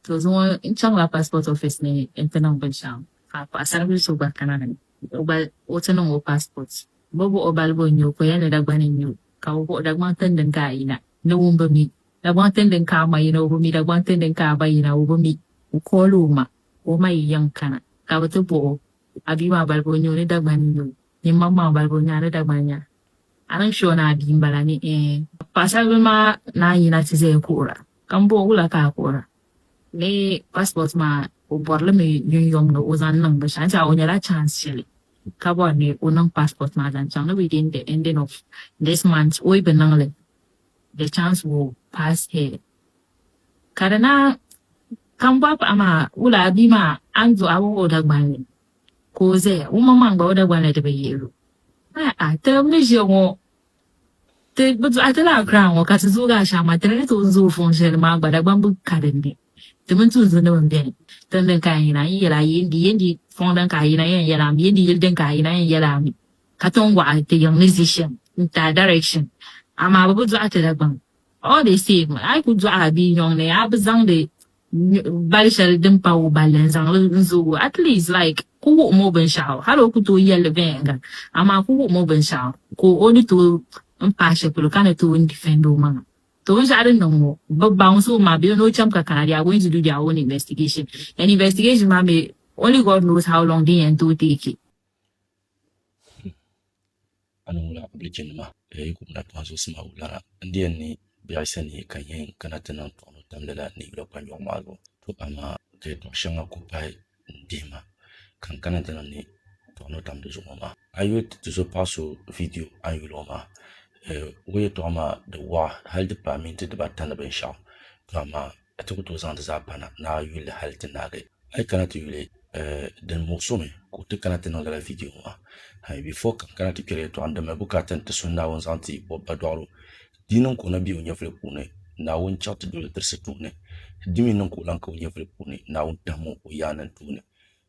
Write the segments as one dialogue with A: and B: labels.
A: To zuŋɔ n chaŋla passport office ni n ti niŋ binshɛɣu ka paɣasaribili so gba kana ni o gba o ti niŋ o passport. Bɛ buɣi o balibu n-nyɛ o ka o yɛli ni Dagbani n-nyɛ o ka bɛ buɣi Dagbaŋ tindini ka a yina ni ŋun bi mi Dagbaŋ tindini ka a ma yina o bi mi Dagbaŋ tindini ka a ba yina o bi mi. O call o ma ka o ma yi yiŋ kana ka bɛ ti buɣi o a bia maa balibu n-nyɛ o ni Dagbani n-nyɛ o ni maŋmaŋ balibu n-nyɛ a ni Dagbani n-nyɛ a. A niŋ sure ni a bia m-bala ni ɛɛn. Paɣasaribili maa naan yina ti zaya kuhira ka m bɔh o wula ka a kuhira? Ni passport maa o bɔri li mi yunyom ni o zaŋ niŋ binshɛɣu n-tɛha o nyɛla chance shɛli ka bɔri ni o niŋ passport maa zaŋ chaŋ ni within the ending of this month o yi bi niŋ li the chance will pass her ka di naan ka m bɔhi paɣa maa wula a bia maa a ni dɔɣi a bi wuhi o Dagbanli ka o zaya o maŋmaŋ gba o Dagbanli di bi yihir o. A'a ti mi ʒiya ŋɔ Ti bi dɔɣi ti la Accra ŋɔ ka ti zoogi a shɛŋa maa, ti di ni tooi zooi fɔŋ shɛli maa gba Dagbaŋ bi ka din ni. Ti mini tuunzunima m-beni. Tiŋ din ka a yina n yɛl a yendi, yendi fɔŋ din ka a yina yɛn yɛl a mi, yendi yili din ka a yina yɛn yɛl a mi, ka ti ni waɣi ti yiŋ ni ʒi shɛm n-ti a direction. Amaa bɛ bi dɔɣi ti Dagbaŋ. All the same, a yi kuli dɔɣi a bia nyɔŋ ni, a bi zaŋdi bali shɛli din pa o balli n zaŋli n zooi o at least like ku wuhimi o binshɛɣu hali o ku tooi yɛlli viɛnyɛlinga amaa ku wuhimi o binshɛɣu ka o ni tooi n paai shɛli polo ka ni tooi n defend o maŋa to binshɛɣu din niŋ ŋɔ bi bounce o maa bee ni o cham ka kana they are going to do their own investigation and investigation maa mi only God knows how long din yɛn tooi take.
B: A ni wula bilichinima yi ku na tɔhi zuɣusima wulana n-di yɛn ni biɛɣisa ni ka yɛn kana ti niŋ tɔɣino tamli la ni yula kpanjɔɣu maa zuɣu. To amaa ka yɛtɔɣ shɛŋa ku pahi n-dihi ma ka n kana ti niŋ ni tɔɣino tam di zuɣu ŋɔ maa. A yuli ti so paɣ so vidiyo a ni yuli o maa, o yɛtɔɣa maa di wɔɣa hal di paai minti dibata ni binshɛɣu. To amaa a ti ku tooi zaŋ di zaa pana ni a yuli li hal ti naagi. A yi kana ti yuli din muɣisi o mi ka o ti kana ti niŋ lala vidiyo ŋɔ maa hai before ka n kana ti kpɛri yɛltɔɣa ni di mali bukaata ni ti suhi Naawuni zaŋ ti o ba dɔɣiro di yi niŋ ka o na be o nyɛvuli puuni Naawuni chaɣ ti doli tirisi tooni di mi niŋ ka o lahi ka o nyɛvuli puuni Naawuni tahimi o yaannim tooni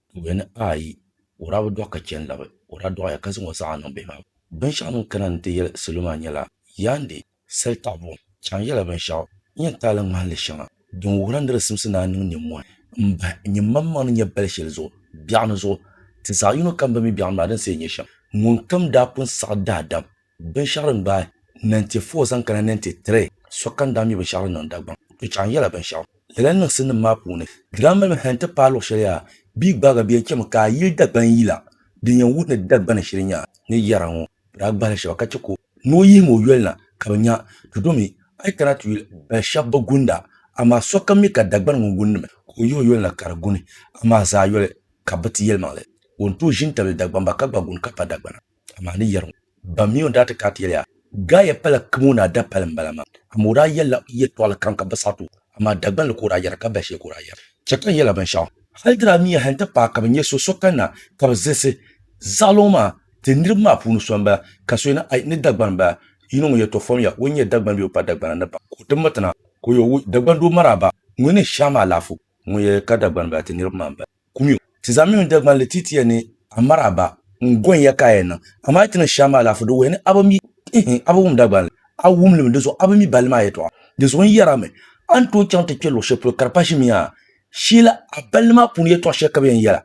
B: ka o yɛli ni aai o daa bi dɔɣi ka chɛ n-labi o daa dɔɣiya ka zaŋ o zaɣa niŋ bihi maa binshɛɣu din kana ni ti yɛli salo maa nyɛla yaandi Sali taɣibu chaŋ yɛla binshɛɣu n yɛn taali ŋmahinli shɛŋa din wuhira ni di simsi ni a niŋ nimmɔhi m-bahi nyin maŋmaŋ ni nyɛ bali shɛli zuɣu biɛɣuni zuɣu. Ti zaɣ yino kam bi mi biɛɣuni maa din see nyɛ shɛm. Ŋunkam daa pun saɣi daadam binshɛɣu din gbaai 94 zaŋ kana 93 sokam daa mi binshɛɣu din niŋ Dagbaŋ. To chaŋ yɛla binshɛɣu lala niŋsimnim maa puuni di daa malimi hal nti paai luɣ shɛli yaa bɛ yi gbaagi a bɛ yɛn chami ka a yili Dagbaŋ yila din yɛn wuhi ni Dagbani shiri nya ni yɛra ŋɔ. Bɛ daa gbahila shɛba ka chɛ ka o ni o yihim o yoli na ka bɛ nya ti domi a yi kana ti yuli bal shɛba bi gunda, amaa sokam mi ka Dagbani ŋun gundi mi ka o yihi o yoli na ka di guni, amaa zaa yoli ka bɛ ti yɛlimaŋli ka o ni tooi ʒini tabili Dagbamba ka gba guni ka pa Dagbana. Amaa ni yɛri ŋɔ, ban mi o ni daa ti kana ti yɛli ya, Gaya pala Kamo Naa Dapali m-bala maa, amaa o daa yɛlila yɛtɔɣili kam ka bɛ saɣi ti o, amaa Dagbanli ka o daa yɛra ka bal shɛli ka o daa yɛra. Chɛ ka n yɛla binshɛɣu, hal di daa miya hal nti paai ka bɛ nya so so kanna ka bɛ zilisi zaɣili ŋɔ maa Ti niriba maa puuni so m-bala, ka so ni ai ni Dagbani m-bala. Yino ŋun yɛtɔɣ fom ya, o ni nyɛ Dagbani bee o pa Dagbana ni baŋ. Ka o ti miriti na, ka o yɛli o, Dagbani doo mari a ba, ŋun ni shɛhi ma alaafo. Ŋun yɛli ka Dagbani m-bala, ti niriba maa m-bala. Kum yo, ti zaŋ mi mini Dagbani li ti ti ya ni a mari a ba, n-gɔn ya ka a yɛn niŋ. Amaa yi ti ni shɛhi ma alaafo, di wuhiya ni a bi mi, ihi, a bi wum Dagbanli. A wum li mi, di zuɣu a bi mi balli maa yɛtɔɣa. Di zuɣu n yɛr a mi, a ni tooi chaŋ ti kpe luɣ shɛli polo ka di pa ʒimi yaa. Sheela, a balli maa puuni yɛtɔɣ shɛli ka bɛ yɛn yɛl a,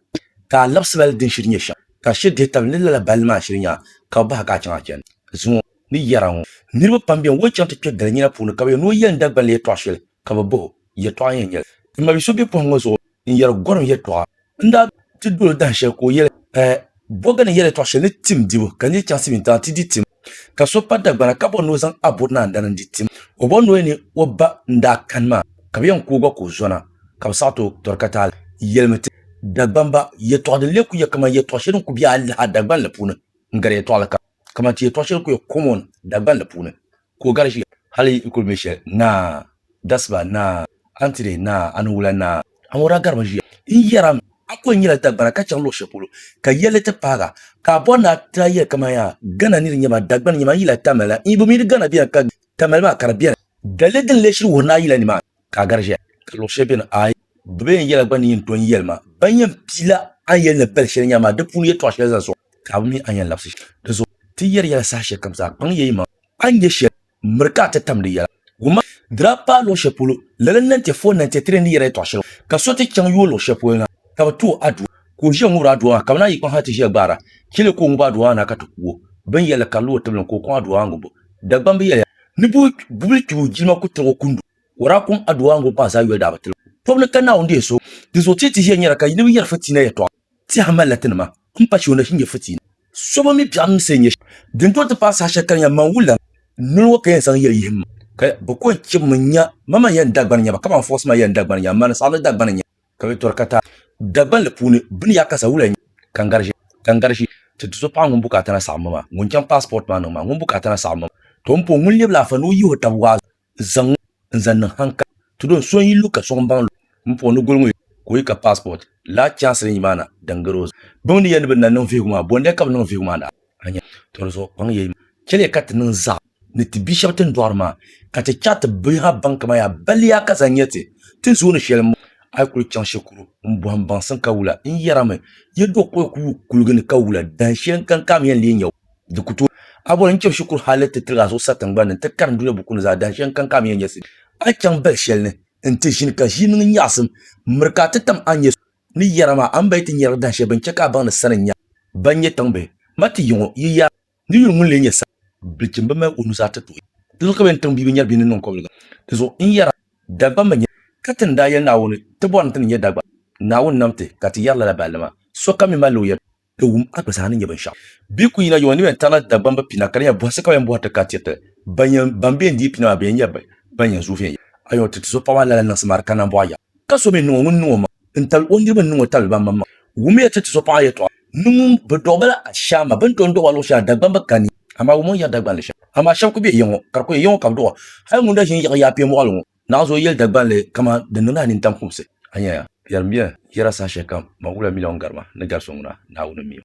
B: ka a labisi ba li din shiri nyɛ shɛm, ka a shiri dihi tabili ni lala balli maa shiri nya a, ka bɛ bahi ka a chaŋ a chandi. Zuŋɔ ni yɛra ŋɔ, niriba pam beni o ni chaŋ ti kpe galinyina puuni ka bɛ yɛn ni o yɛli Dagbanli yɛtɔɣ shɛli ka bɛ bɔh o, Yɛtɔɣa n-yɛn nyɛ li? Ti mabi so be pɔhim ŋɔ zuɣu n-yɛri gɔrim yɛtɔɣa. N daa ti dol o dahin shɛli ka o yɛli, Ɛɛ, bɔga ni yɛli yɛtɔɣ shɛli ni tim dibu, ka nir chaŋ silimiintiŋa ti di tim, ka so pa Dagbana ka bɔri ni o zaŋ Aburi naa n-dani n-di tim. O bɔri ni o yɛli ni o ba n-daa kani maa, ka bɛ yɛn ku o gba ka o zɔna, ka bɛ saɣi ti o tɔri ka taali. Yɛlimi ti Dagbamba yɛtɔɣa din lee kul yɛ kaman yɛtɔɣ shɛli din kul be alaha Dagbanli puuni n-gari yɛtɔɣili kam, kaman ti yɛtɔɣ shɛli din kul yɛ common Dagbanli puuni. Ka o gari ʒiya. Hali yi kuli mi shɛli, Naa, Dasiba, Naa, Antire, Naa, Aniwula, Naa. Amaa o daa garimi ʒiya n-yɛra mi, A kuli nyɛla Dagbana ka chaŋ luɣ shɛli polo ka yɛlli ti paag a, ka a bɔri ni a ti a yɛli kaman yaa Ghana nir n-nyɛ ma, Dagbani n-nyɛ ma, n yila Tamale la, n bi mi di Ghana beni ka Tamale maa ka di beni. Daliri din lee shiri wuhiri ni a yila nimaani ka a gari ʒiya. Ka luɣ shɛli beni, aai, bɛ bi yɛn yɛla gba ni yɛn to n-yɛli ma, ban yɛn piila a ni yɛli ni bali shɛli n-nyɛ maa, di puuni yɛtɔɣ shɛli zaŋ sɔŋ ka a bi mi a ni yɛn labisi shɛli. Di zuɣu ti yɛri yɛla saha shɛlikam zaa, kpaŋ ya yimaŋ. A ni nyɛ shɛli, miri ka a ti tam di yɛla. Wumma Di daa paai luɣ shɛli polo lala 94, 93 ni yɛra yɛtɔɣ shɛli ka so ti chaŋ yooi luɣ shɛli polo na ka bɛ ti o adua ka o ʒiya ŋubiri adua maa ka bɛ naan yi kpaŋ hal ti ʒiya gbaara chɛli ka o ŋubi adua maa na ka ti ku o. Bɛ ni yɛli ka lu o tibili ni ka o kɔŋ adua maa ŋubbu. Dagbamba yɛliya ni bubili kpibu jilima ku tirig o kundu. O daa kɔŋ adua maa ŋubbu maa zaa yoli daa bi tilig o. Tɔbu ni ka Naawuni deei so. Di zuɣu ti yi ti ʒiya nyara ka yi ni bi yɛri fitiina yɛtɔɣa. Tɛha malila tinima m-pa shee o na ʒi n-nyɛ fitiina. So bi mi biɛɣu ni ni nyɛ shɛm. Din tooi ti paai saha shɛli ka di nya man wula noli ŋɔ ka yɛn zaŋ yɛli yihim ma. Ka bɛ ko n-chibi mi n-nya ma man yɛn Dagbani nya ba kaman fɔɔsi ma yɛn Dagbani nya ma ni saɣim ni Dagbani nya. Ka bɛ tɔri ka taai Dagbanli puuni bɛ ni yaa ka sa wula n-nya ka n-gari ʒi ka n-gari ʒi ti ti so paɣa ŋun bukaata na saɣim ma maa ŋun chaŋ passport maa niŋ maa ŋun bukaata na saɣim ma maa to m-po ŋun lebila afa ni o yihi o taba waazu zaŋ n zaŋ niŋ hankali ti don so n yi lu ka sɔŋ baŋ lu m po ni goli ŋɔ ka o yi ka passport laa chance ni yi maa na din gari o zuɣu bɛ mi ni yɛli ni bɛ na niŋ vihigu maa bɔndɛ ka bɛ niŋ vihigu maa na a nya to di zuɣu kpaŋ ya yi chɛliya ka ti niŋ zaɣa ni ti bia shɛba ti ni dɔɣiri maa ka ti chaɣ ti bihi ha baŋ kaman yaa baliya ka zaŋ nyɛ ti ti ni zooni shɛli m-bɔŋɔ a yi kuli chaŋ shikuru m-bɔhim baŋsim ka wula n yɛrimi yi dɔɣi ka o ku yuui kuligi ni ka wula dahin shɛli n-kani ka a mi yɛn leei nya Di ku tooi a bɔri n-chaŋ shikuru hali ti tiligi a zuɣusaa tiŋgbani ni nti karim dunia buku ni zaa dahin shɛli n-kani ka a mi yɛn nya sili. A yi chaŋ bali shɛli ni nti ʒini ka ʒii niŋ nyaɣisim, miri ka a ti tam a ni nya so ni yɛra maa, a ni ba yi ti nyarigi dahin shɛli bɛ ni chɛ ka a baŋ ni sani n-nya ban nyɛ tiŋbihi. Ma ti yi ŋɔ yi yaa ni yuli ŋun lee nyɛ sani. Bilichini bi mali o nuzaa ti tuhi. Di zuɣu ka bɛ yɛn tiŋ bia bi nyari bia ni niŋ kɔbiliga. Di zuɣu n yɛra, Dagbamba nyɛ ka ti ni daa yɛli Naawuni ti bɔri ni ti ni nyɛ Dagba. Naawuni nam ti ka ti yɛri lala balli maa. Sokam mi malila o yɛtɔɣa. Di wum a gba zaa ni nyɛ binshɛɣu. Bɛ ku yina yɔŋɔ ni bɛn tarila Dagbamba pina ka di nyɛla bɔhisi ka bɛ yɛn bɔhi ti ka tiri ti ban yɛn ban bɛ yɛn deei pina maa bɛ yɛn nyɛ ban yɛn zooi viɛnyɛla. A yɔŋɔ ti ti so paɣa maa lala niŋsim maa di ka nambɔɣu yaɣa ka so mi niŋ o ŋun niŋ o maŋ n-tabili o niriba ni niŋ o tabili ban maŋmaŋ. Wummiya ti ti so paɣa yɛtɔɣa ni ŋun bi dɔɣi ba la ashaama bɛ ni tooi dɔɣi ba luɣ shɛli Dagbamba kani amaa wum o ni yɛri Dagbanli shɛm. Amaa shɛba ku be yiŋɔ ka di ku nyɛ yiŋɔ ka bɛ dɔɣi o hali ŋun daa ʒini yiɣi Yaapia mɔɣili ŋɔ. Naɣ zuɣu yɛli Dagbanli kaman di niŋdi a nintam kumsi. A nyaya, yɛrim bɛ yɛra saha shɛlikam, ma wula mi la ŋun gari ma ni gari so ŋuna, Naawuni m-mi o.